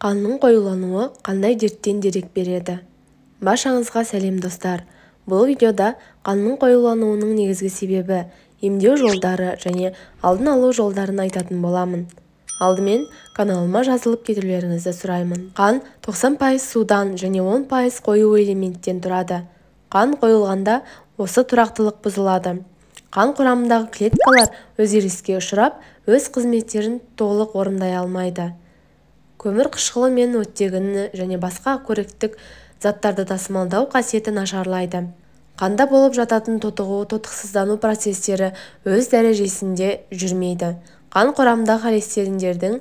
Қанның қоюлануы қандай дерттен дерек береді? Баршаңызға сәлем, достар! Бұл видеода қанның қоюлануының негізгі себебі, емдеу жолдары және алдын алу жолдарын айтатын боламын. Алдымен каналыма жазылып кетулеріңізді сұраймын. Қан 90% судан және 10% қою элементтен тұрады. Қан қойылғанда осы тұрақтылық бұзылады. Қан құрамындағы клеткалар өзгеріске ұшырап, өз қызметтерін толық орындай алмайды. Көмір қышқылы мен оттегіні және басқа қоректік заттарды тасымалдау қасиеті нашарлайды. Қанда болып жататын тотығу, тотықсыздану процестері өз дәрежесінде жүрмейді. Қан құрамындағы холестериндердің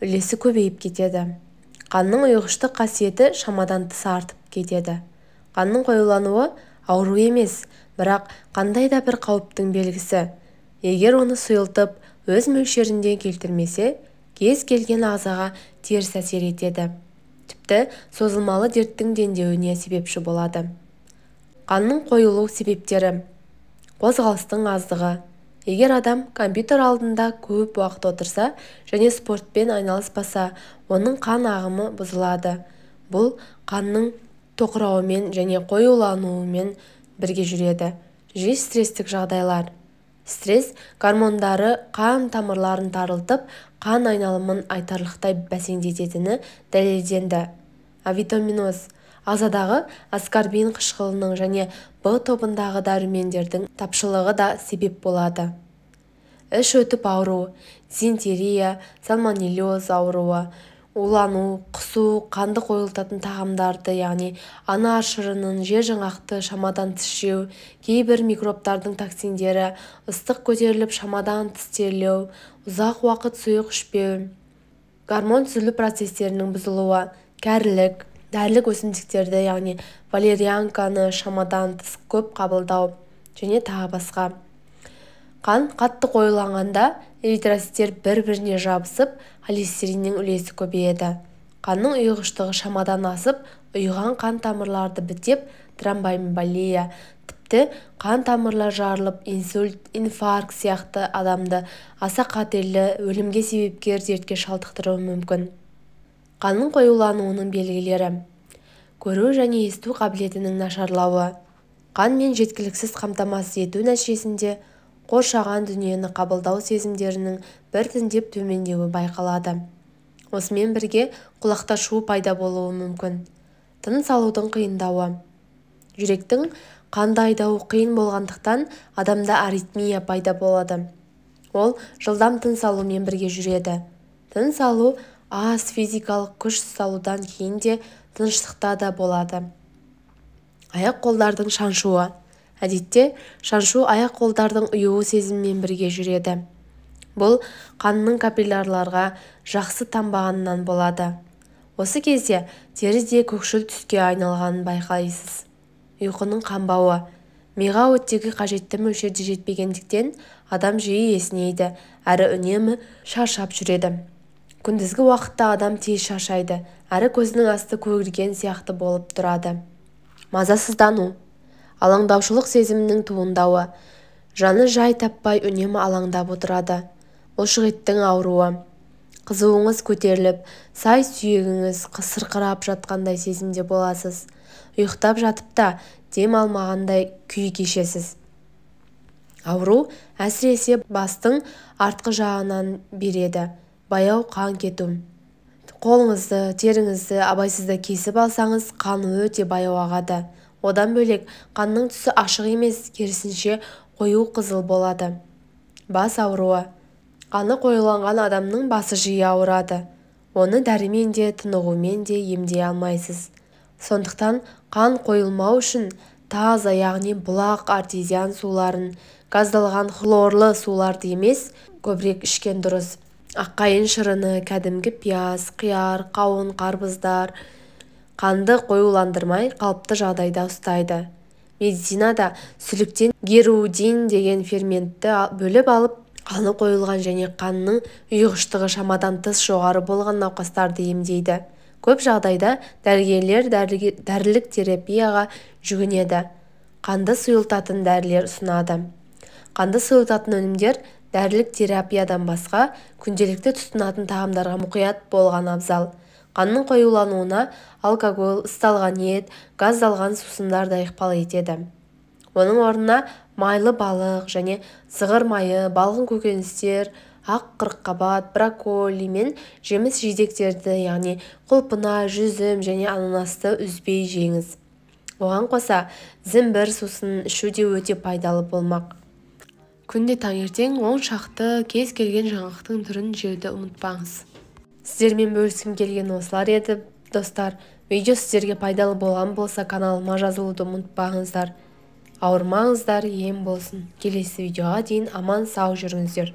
үлесі көбейіп кетеді. Қанның ұйығыштық қасиеті шамадан тыс артып кетеді. Қанның қоюлануы ауру емес, бірақ қандай да бір қауіптің белгісі. Егер оны сұйылтып, өз мөлшерінде келтірмесе, кез келген ағзаға теріс әсер етеді. Тіпті созылмалы дерттің дендеуіне себепші болады. Қанның қойылу себептері: қозғалыстың аздығы. Егер адам компьютер алдында көп уақыт отырса және спортпен айналыспаса, оның қан ағымы бұзылады. Бұл қанның тоқырауымен және қоюлануымен бірге жүреді. Жиі стресстік жағдайлар. Стресс гормондары қан тамырларын тарылтып, қан айналымын айтарлықтай бәсеңдететіні дәлелденді. Авитаминоз. Ағзадағы аскорбин қышқылының және Б тобындағы дәрумендердің тапшылығы да себеп болады. Іш өтіп ауру, дизентерия, сальмонеллез ауруы, улану, құсу, қанды қойылтатын тағамдарды, яғни анар шырынын, жер жаңғақты шамадан тыс жеу, кейбір микробтардың токсиндері, ыстық көтеріліп шамадан тыс терлеу, ұзақ уақыт сұйық ішпеу, гормон түзілу процестерінің бұзылуы, кәрілік, дәрілік өсімдіктерді, яғни валерьянканы шамадан тыс көп қабылдау және тағы басқа. Қан қатты қоюланғанда эритроциттер бір-біріне жабысып, холестериннің үлесі көбейеді. Қанның ұйығыштығы шамадан асып, ұйыған қан тамырларды бітеп, тромбоэмболия, тіпті қан тамырлар жарылып, инсульт, инфаркт сияқты адамды аса қатерлі, өлімге себепкер дертке шалдықтыруы мүмкін. Қанның қоюлануының белгілері: көру және есту қабілетінің нашарлауы, қанмен жеткіліксіз қамтамасыз ету нәтижесінде қоршаған дүниені қабылдау сезімдерінің біртіндеп төмендеуі байқалады. Осымен бірге құлақта шу пайда болуы мүмкін. Тыныс алудың қиындауы. Жүректің қанды айдауы қиын болғандықтан адамда аритмия пайда болады. Ол жылдам тыныс алумен бірге жүреді. Тыныс алу аз физикалық күш салудан кейін де, тыныштықта да болады. Аяқ-қолдардың шаншуы. Әдетте шаншу аяқ-қолдардың ұюы сезімімен бірге жүреді. Бұл қанның капиллярларға жақсы тамбағанынан болады. Осы кезде тері де көкшіл түске айналғанын байқайсыз. Ұйқының қанбауы. Миға оттегі қажетті мөлшерде жетпегендіктен адам жиі есінейді, әрі үнемі шаршап жүреді. Күндізгі уақытта адам тез шаршайды, әрі көзінің асты көгерген сияқты болып тұрады. Мазасыздану. Алаңдаушылық сезімінің туындауы. Жаны жай таппай үнемі алаңдап отырады. Бұлшықеттің ауруы. Қызуыңыз көтеріліп, сай сүйегіңіз сырқырап жатқандай сезімде боласыз. Ұйықтап жатып та дем алмағандай күй кешесіз. Ауру әсіресе бастың артқы жағынан береді. Баяу қан кету. Қолыңызды, теріңізді абайсызда кесіп алсаңыз, қан өте баяу ағады. Одан бөлек, қанның түсі ашық емес, керісінше қою қызыл болады. Бас ауруы. Қаны қоюланған адамның басы жиі ауырады. Оны дәрімен де, тынығумен де емдей алмайсыз. Сондықтан қан қойылмау үшін таза, яғни бұлақ, артезиан суларын, газдалған хлорлы суларды емес, көбірек ішкен дұрыс. Аққайың шырыны, кәдімгі пияз, қияр, қауын, қарбыздар қанды қоюландырмай қалыпты жағдайда ұстайды. Медицинада сүліктен герудин деген ферментті бөліп алып, қаны қойылған және қанның ұйығыштығы шамадан тыс жоғары болған науқастарды емдейді. Көп жағдайда дәрігерлер дәрілік терапияға жүгінеді. Қанды сұйылтатын дәрілер ұсынады. Қанды сұйылтатын өнімдер дәрілік терапиядан басқа күнделікті тұтынатын тағамдарға мұқият болған абзал. Қанның қоюлануына алкоголь, ысталған ет, газдалған сусындар да ықпал етеді. Оның орнына майлы балық және зығыр майы, балғын көкөністер, ақ қырыққабат, брокколи мен жеміс-жидектерді, яғни құлпынай, жүзім және ананасты үзбей жеңіз. Оған қоса, зімбір сусынын ішу де өте пайдалы болмақ. Күнде таңертең 10 шақты кез келген жаңғақтың түрін жеуді ұмытпаңыз. Сіздермен бөліскім келген осылар еді, достар. Видео сіздерге пайдалы болған болса, каналыма жазылуды ұмытпаңыздар. Ауырмаңыздар, ем болсын. Келесі видеоға дейін аман сау жүріңіздер.